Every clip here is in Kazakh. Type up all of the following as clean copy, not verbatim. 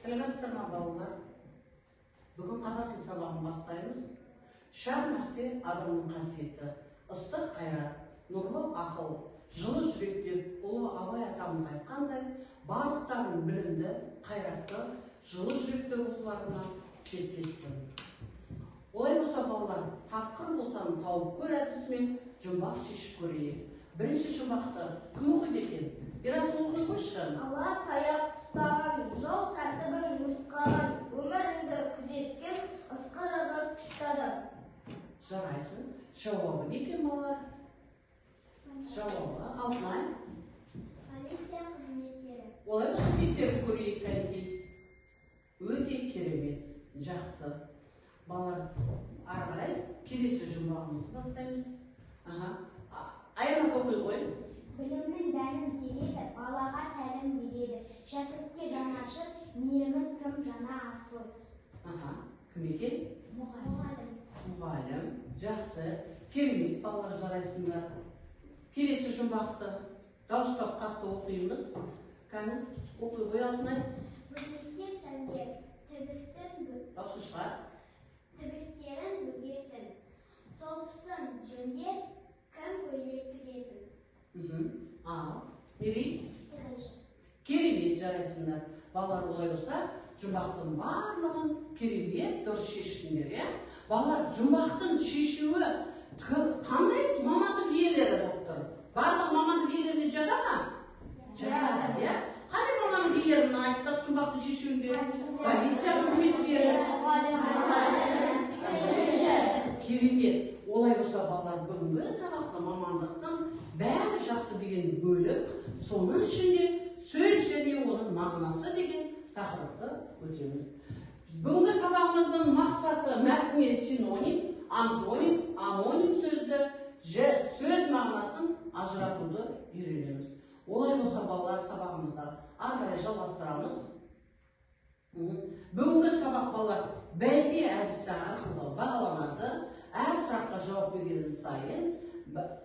Сәлеметсіздер ме, балалар? Бүгін қазақ тілі сабағын бастаймыз. Үш-ақ нәрсе адамның қасиеті: ыстық қайрат, нұрлы ақыл, жылы жүрек деп ұлы Абай атамыз айтқандай, барлықтарының білімді, қайратты, жылы жүректі болуларына тілектеспін. Олай болса, балалар, тапқыр болсаң тауып көр әдісімен жұмбақ шешіп көрейік. Бірінші жұмбақты кім оқиды екен? Ерасыл, оқи қойшы. Ала таяқ ұстаған, жол тәртібін нұсқаған, өміріңді күзеткен, ысқырығы күшті адам. Жарайсың. Жауабы не екен, балалар? Жауабы Алтынай. Полиция қызметкері. Олай болса, тексеріп көрейік, кәнекей. Өте керемет, жақсы. Балалар, ары қарай келесі жұмбағымызды бастаймыз. Аха. Аянат, оқи ғой. Білімнің дәнін тереді, балаға тәлім береді. Шәкіртке жанашыр, мейірімі кім жана асыл. Аха, кім екен? Мұғалім. Мұғалім. Жақсы. Керемет, балалар, жарайсыңдар. Келесі жұмбақты дауыстап қатты оқимыз. Кәні, оқи ғой, Алтынай. Өрнектеп сәндеп, тігістің Дауысы шығар. Тігістерін бөгетін, солпысын жөндеп, кім көйлек тігетін? Ал, Мерей? Тігінші. Керемет, жарайсыңдар. Балалар, олай болса, жұмбақтың барлығын керемет дұрыс шештіңдер, иә? Балалар, жұмбақтың шешуі қандай мамандық иелері болып тұр? Барлық мамандық иелеріне жата ма? Жатады, иә? Қандай мамандық иелерін айттық жұмбақтың шешуінде? Полиция қызметкері. Керемет. Олай болса, балалар, бүгінгі сабақта мамандықтың бәрі жақсы деген бөлім, соның ішінде сөз және оның мағынасы деген тақырыпты өтеміз. Бүгінгі сабағымыздың мақсаты мәтіннен синоним, антоним, омоним сөзді, сөз мағынасын ажыратуды үйренеміз. Олай болса, балалар, сабағымызды ары қарай жалғастырамыз. Бүгінгі сабақ, балалар, бәйге әдісі арқылы бағаланады. Әр сұраққа жауап берген сайын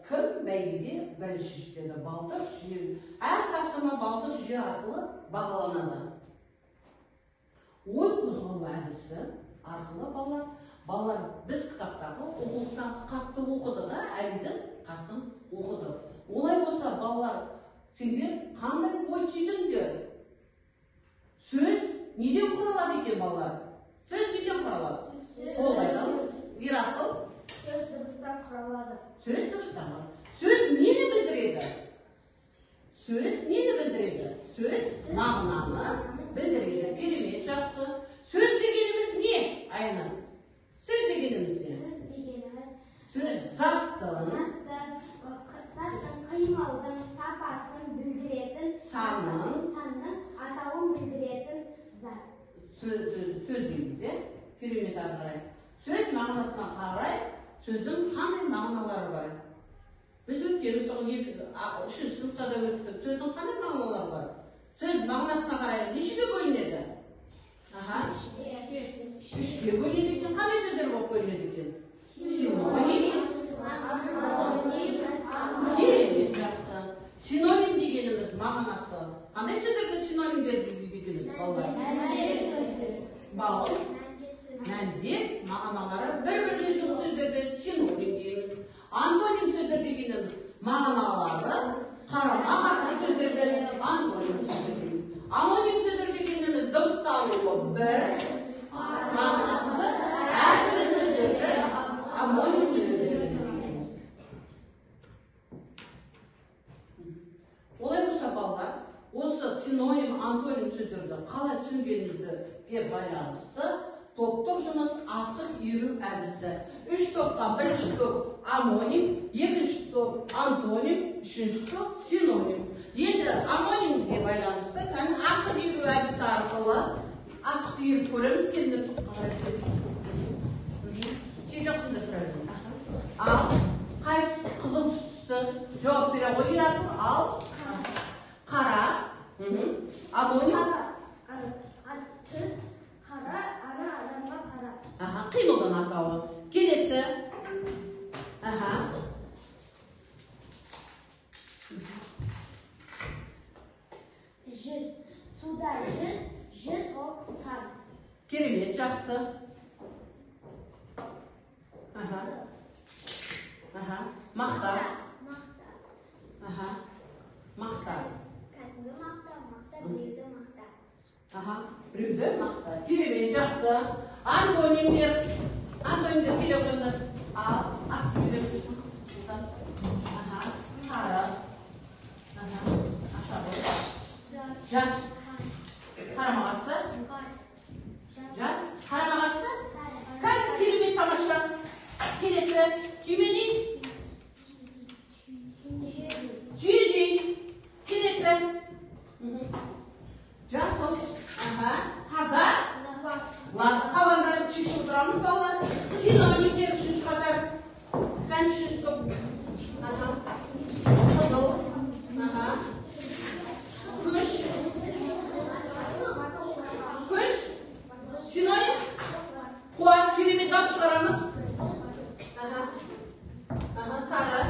кім бәйгеде бірінші жетеді, балдық жүйе, әр тапсырма балдық жүйе арқылы бағаланады. Ой қозғау әдісі арқылы, балалар, біз кітаптағы оқулықтан қатты оқыдық, Әлидің хатын оқыдық. Олай болса, балалар, сендер қандай ой түйдіңдер? Сөз неден құралады екен, балалар? Сөз неден құралады? Қол айтамыз. Ерасыл? Сөз дыбыстан құралады. Сөз дыбыстан құралады. Сөз нені білдіреді? Сөз нені білдіреді? Сөз мағынаны білдіреді. Керемет, жақсы. Сөз дегеніміз не, Аянат? Сөз дегеніміз не? Сөз дегеніміз сөз заттың, заттың, қимылдың сапасын білдіретін, санның, атауын білдіретін зат. Сөз, сөз дейміз, иә? Керемет, ары қарай. Сөз мағынасына қарай сөздің қандай мағыналары бар? Біз өткенбіз, үшінші сыныпта да өттік. Сөздің қандай мағыналары бар? Сөз мағынасына қарай нешеге бөлінеді? Аха. Үшке бөлінеді екен. Қандай сөздер болып бөлінеді екен? Синоним. Керемет, жақсы. Синоним дегеніміз мағынасы. Қандай сөздерді синонимдер дейді екенбіз, балалар? Балалар. Мәндес мағыналары бір-біріне жоқ сөздерді синоним дейміз. Антоним сөздер дегеніміз мағыналары қарама-қарсы сөздерді антоним сөздер дейміз. Омоним сөздер дегеніміз дыбысталуы бір, мағынасы әртүрлі сөздерді омоним сөздер дейміз. Олай болса, балалар, осы синоним, антоним сөздерді қалай түсінгенімізге байланысты топтық жұмыс асық иіру әдісі. Үш топқа: бірінші топ омоним, екінші топ антоним, үшінші топ синоним. Енді омонимге байланысты кәні асық иіру әдісі арқылы асықты иіріп көреміз. Келіңдер, топқа қарай. Сен жоқсың да тұра бер. Ал, қай түс қызыл түс түсті? Жауап бере ғой, Ерасыл. Ал, қара. Омоним. Түс қара, ана адамға қара. Аха, қимылдың атауы. Келесі. Аха. Жүз. Суда жүз, жүз ол Керемет, жақсы. Аха. Аха. Мақта. Аха. Мақта. Кәдімгі мақта, мақта, біреуді мақта. Аха. Біреуді мақта. Керемет, жақсы. Антонимдер. Антонимдер келе қойыңдар. Ал, асты кезек. Аха. Сары. Аха. Аша ғой. Жас. Қарама-қарсы. Жас. Қарама-қарсы. Кәдімгі керемет, тамаша. Келесі. Түймедей. Түйедей. Келесі. Жасыл. Аха. Таза. Лас. Қалғандар үшінші отырамыз, балалар. Синонимдер үшінші қатар. Сән үшінші топ. Аха. Қызыл. Аха. Күш. Күш. Синоним. Қуат. Керемет, бас шығарамыз. Аха. Аха, сары.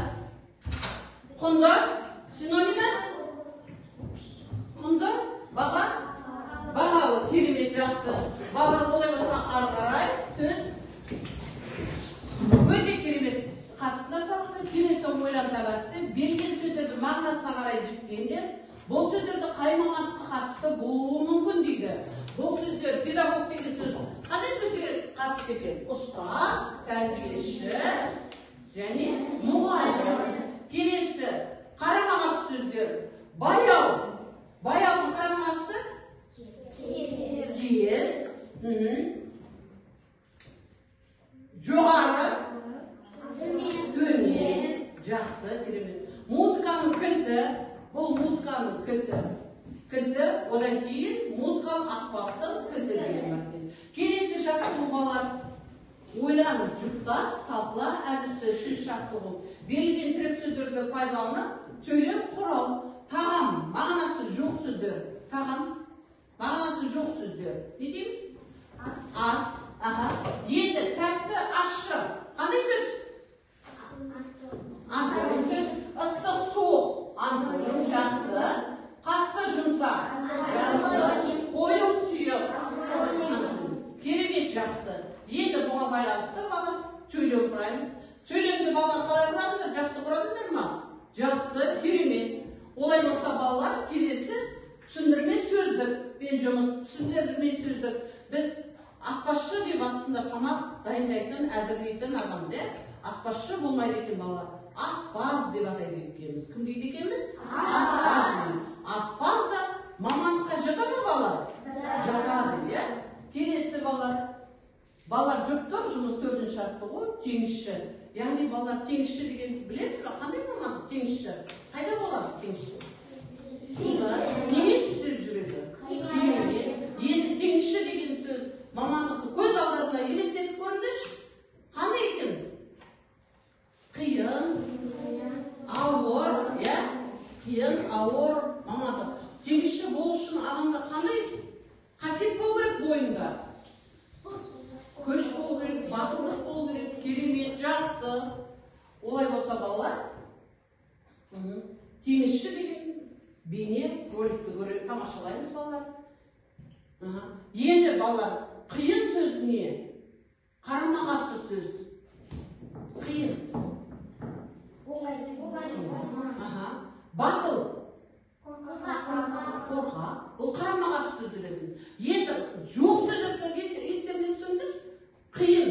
Құнды. Синонимі? Құнды. Баға. Бағалы. Керемет, жақсы. Балалар, олай болса ары қарай сөз. Өте керемет қатысыңдар сабаққа. Келесі ойлан табасы. Берілген сөздерді мағынасына қарай жіктеңдер. Бұл сөздерді қай мамандыққа қатысты болуы мүмкін дейді. Бұл сөздер педагог деген сөз қандай сөзге қатысты екен? Ұстаз, тәрбиеші және мұғалім. Келесі қарама-қарсы сөздер. Баяу. Баяудың қарама-қарсысы? Тез. Жоғары. Төмен. Жақсы, керемет. Музыканың кілті. Бұл музыканың кілті. Кілті, одан кейін музыкалық аспаптың кілті деген мәтін. Келесі жаттығу, балалар. Ойлан, жұптас, талқыла әдісі үшінші жаттығу. Берілген тірек сөздерді пайдаланып, сөйлем құрау. Тағам, мағынасы жоқ сөздер. Тағам, мағынасы жоқ сөздер. Не дейміз? Ас. Аха. Енді тәтті, ащы. Қандай сөз? Антоним сөз. Ыстық, суық. Антоним, жақсы. Қатты, жұмсақ. Жақсы. Қою, сұйық. Керемет, жақсы. Енді бұған байланысты бала сөйлем құраймыз. Сөйлемді балалар қалай құрадыңдар? Жақсы құрадыңдар ма? Жақсы, керемет. Олай болса балалар, келесі түсіндірме сөздік пен жұмыс. Түсіндірме сөздік. Біз аспазшы деп астында тамақ дайындайтын, әзірлейтін адам, де? Аспазшы болмайды екен балалар. Аспаз деп атайды екенбіз. Кім дейді екенбіз? Аспаз дейміз. Аспаз да мамандыққа жата ма балалар? Жатады, иә? Келесі балалар. Балалар жұптық жұмыс төртінші жаттығу теңізші. Яғни балалар теңізші деген біледі ме? Қандай мамандық теңізші? Қайда болады теңізші? Немен жүзіп жүреді? Кемемен. Енді теңізші деген сөз мамандықты көз алдарына елестетіп көріңдерші. Қандай екен? Қиын, ауыр, иә? Қиын, ауыр мамандық. Теңізші болу үшін адамда қандай қасиет болу керек бойында? Күш болу керек, батылдық болу керек, керемет, жақсы. Олай болса балалар, теңізші деген бейне роликті көріп тамашалаймыз балалар. Енді балалар, қиын сөзіне қарама-қарсы сөз. Қиын. Аха. Батыл. Қорқақ. Бұл қарама-қарсы сөздер екен. Енді жоқ сөздерді естеріңізге түсіріңдерші. Қиын.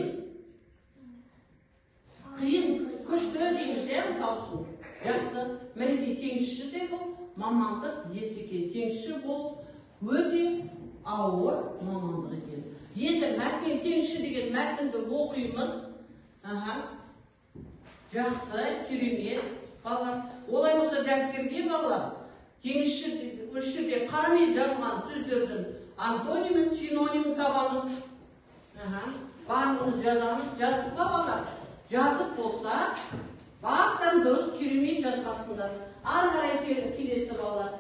Қиын, күшті дейміз, иә, мысалы үшін. Жақсы. Мінекей теңізші де бұл мамандық иесі екен. Теңізші бұл өте ауыр мамандық екен. Енді мәтіннен теңізші деген мәтінді оқимыз. Аха. Жақсы, керемет, балалар. Олай болса дәптерге балалар, теңізші осы жерде қарамен жазылған сөздердің антонимін, синонимін табамыз. Аха. Барлығын жазамыз. Жаздық па балалар? Жазып болса, баптан дұрыс керемет жазғансыңдар. Ары қарай келесі балалар.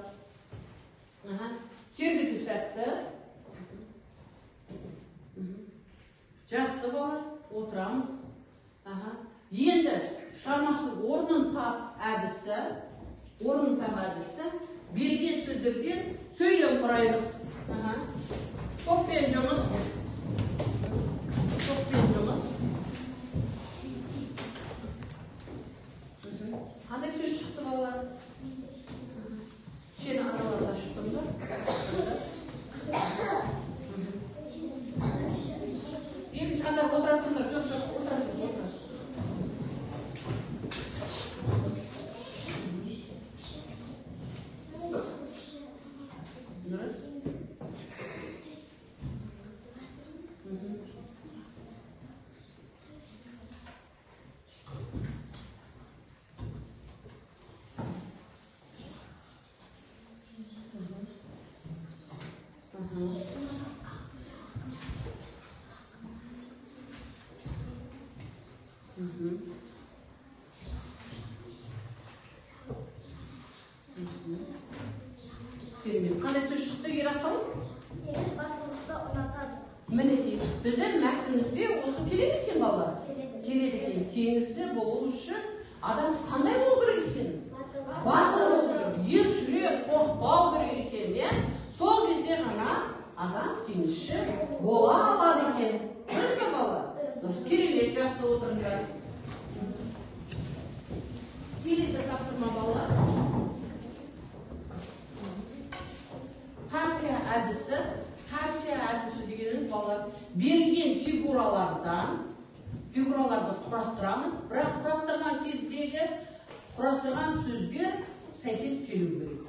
Аха. Сергіту сәтті. Жақсы балалар, отырамыз. Аха. Енді шығармашылық орнын тап әдісі, орнын тап әдісі, берілген сөздерден сөйлем құраймыз. Аха. Топпен жұмыс. Керемет. Қандай сөз шықты, Ерасыл? Сегіз батырлықты ұнатады. Мінекей, біздің мәтінімізде осы келеді екен, балалар. Келеді екен. Теңізші болу үшін адам қандай болу керек екен? Батыр болу керек, ер жүрек, қорықпау керек екен, иә? Сол кезде ғана адам теңізші бола алады екен. Дұрыс па, балалар? Дұрыс. Керемет, жақсы отырыңдар. Келесі тапсырма, балалар. Тарсия әдісі. Тарсия әдісі дегеніміз, балалар, берілген фигураларды құрастырамыз, бірақ құрастырған кездегі құрастырған сөздер сәйкес келу керек.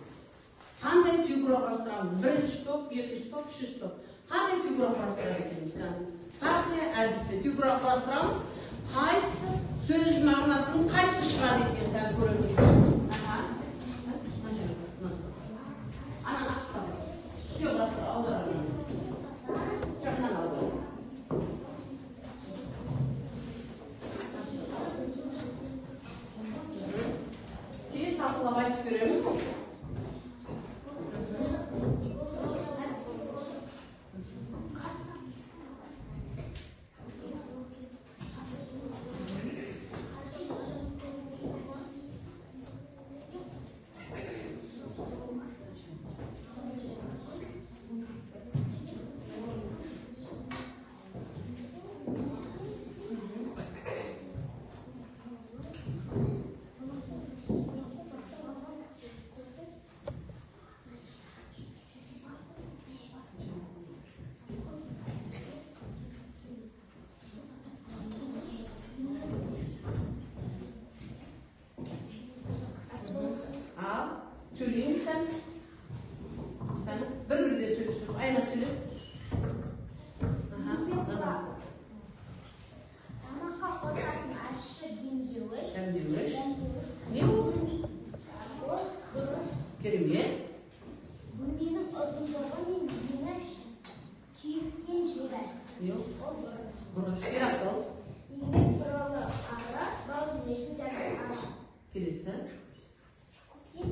Қандай фигура құрастырамыз? Бірінші топ, екінші топ, үшінші топ. Қандай фигура құрастырады екенбіз? Тарсия әдісі фигура құрастырамыз. Қайсы сөз мағынасының қайсы шығады екен, қазір көреміз. Ананы астына үстіне құрастыр, аудар ананы. Жақынан аудар. Тез талқылап айтып береміз. Ал, сөйлейміз сән. Бір-бірден сөйлесіп, айна сөйлеп. Тамаққа қосатын ащы демдеуіш. Дәмдеуіш. Не ол? Ол бұрыш. Керемет. Бөлменің ұзындығы мен ені түйіскен жері. Не ол? Ол бұрыш. Бұрыш. Ерасыл. Еңбек туралы ары, бау жемештің жасы ары. Келесі. Көктем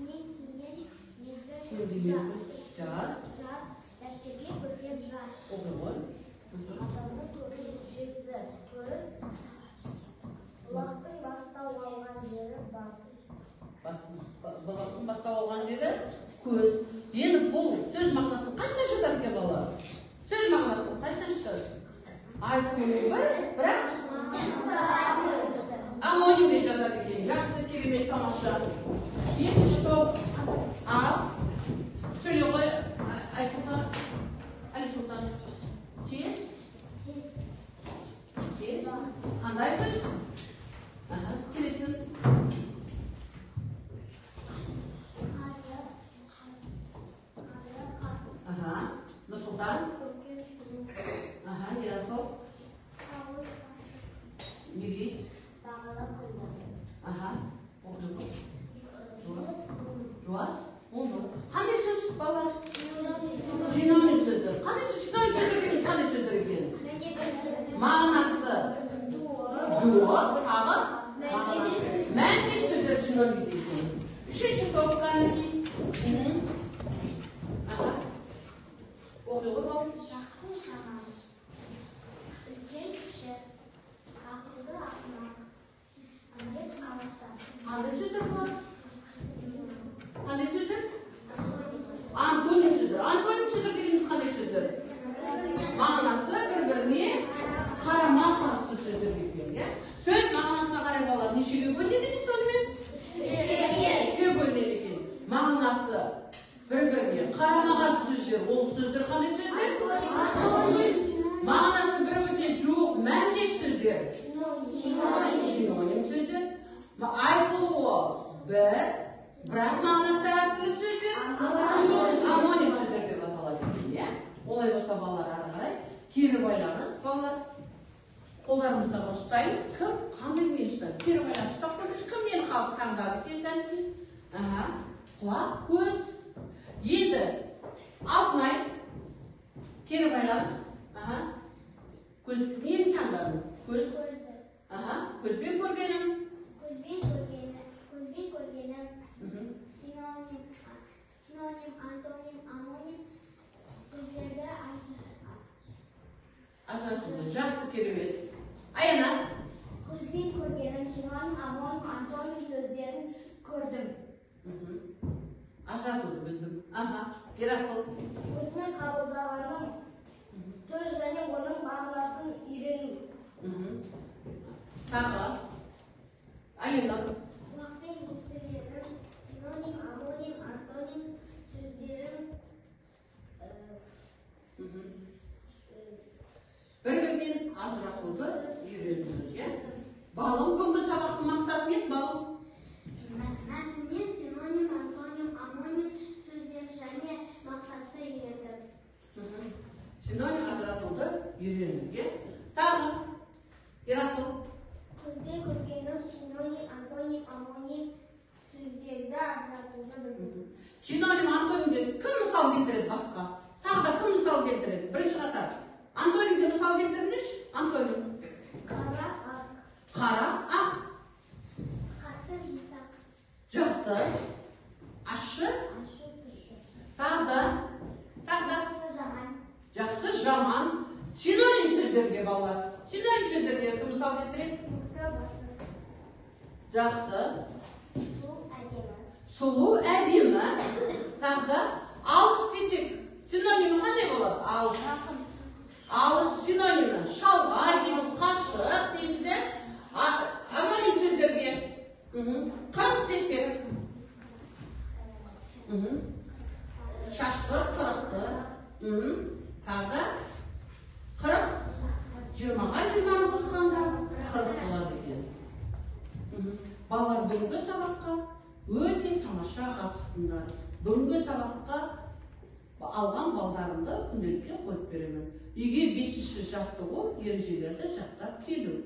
мезгілінен кейін мезгіл Жаз. Жаз, дәптерге көркем жаз. Оқи ғой. Адамның көзі жүзі, көз. Бұлақтың бастау алған жері бас. Бұлақтың бастау алған жері көз. Енді бұл сөз мағынасының қайсысына жатады екен, балалар? Сөз мағынасының қайсысына жатады? Айтылуы бір, бірақ омонимге жатады екен. Жақсы, керемет, тамаша. Екінші топ. Ал, сөйле ғой, Айсұлтан, Әлисұлтан. Тез. Тез. Қандай сөз? Келесін. Нұрсұлтан. Ерасыл. Мерей. Оқи ғой. Жуас. Қандай сөз, балалар? Синоним сөздер. Қандай сөз? Синоним сөздер деген қандай сөздер екен? Мағынасы жуық, тағы мәндес сөздер синоним дейтін. Үшінші топ кәнекей. Оқи ғой, балалар. Жақсы, жаман, үлкен, кіші, ақылды, ақымақ, ірек, аласа. Қандай сөздер болады? Қандай сөздер? Антоним сөздер. Антоним сөздер дегеніміз қандай сөздер? Мағынасы бір-біріне қарама-қарсы сөздер екен, иә? Сөз мағынасына қарай балалар нешеге бөлінеді екен сонымен? Үшке бөлінеді екен. Мағынасы бір-біріне қарама-қарсы сөздер. Ол сөздер қандай сөздер? Мағынасы бір-біріне жуық мәндес сөздер. Синоним сөздер. Айтылуы бір, бірақ мағынасы әртүрлі сөздер. Омоним сөздер деп аталады екен, иә? Олай болса, балалар, ары қарай кері байланыс, балалар. Қолдарымыздағы ұстаймыз, кім қандай нені ұстады? Кері байланыс ұстап көріңізші, кім нені халық таңдады екен кәдімгі? Құлақ, көз. Енді Алтынай, Кері байланыс. Аха. Көз нені таңдадың? Көз. Аха. Көзбен көргенім. Көзбен көргенім. Көзбен көргенім. Синоним, синоним, антоним, омоним сөздерді ажыратуды. Жақсы, керемет. Аяна. Көзбен көргенім, синоним, омоним, антоним сөздерін көрдім. Ажыратуды білдім. Аха. Ерасыл. Өзіме қабылдағаным сөз және оның мағынасын үйрену. Тағы. Алина. Құлақпен естігенім, синоним, омоним, антоним сөздерін Бір-бірінен ажыратуды үйрендіңіз, иә? Балым, бүгінгі сабақтың мақсаты не, балым? Мәтіннен синоним, антоним, омоним сөздер және мақсатты үйрендім. Синоним ажыратуды үйрендік, иә? Тағы. Ерасыл. Көзбен көргенім, синоним, антоним, омоним сөздерді ажыратуды білдім. Синоним, антонимде кім мысал келтіреді басқа? Тағы да кім мысал келтіреді? Бірінші қатар. Антонимге мысал келтіріңдерші. Антоним. Қара, ақ. Қара, ақ. Қатты, жұмсақ. Жақсы. Ащы. Ащы, тұщы. Тағы да. Тағы да. Жақсы, жаман. Жақсы, жаман. Синоним сөздерге, балалар. Синоним сөздерге кім мысал келтіреді? Мықты, батыр. Жақсы. Сұлу, әдемі. Сұлу, әдемі. Тағы да. Алыс десек, синонимі қандай болады? Алыс. Жақын. Алыс синонимі шалғай дейміз, қашық дейміз де. Омоним сөздерге. 40 десек. Шашты, қырықты. Тағы да 40. 20-ға 20-ны қосқанда 40 болады екен. Балалар, бүгінгі сабаққа өте тамаша қатыстыңдар. Бүгінгі сабаққа алған балдарымды күнделікке қойып беремін. Үйге 5-ші жаттығу ережелерді жаттап келу.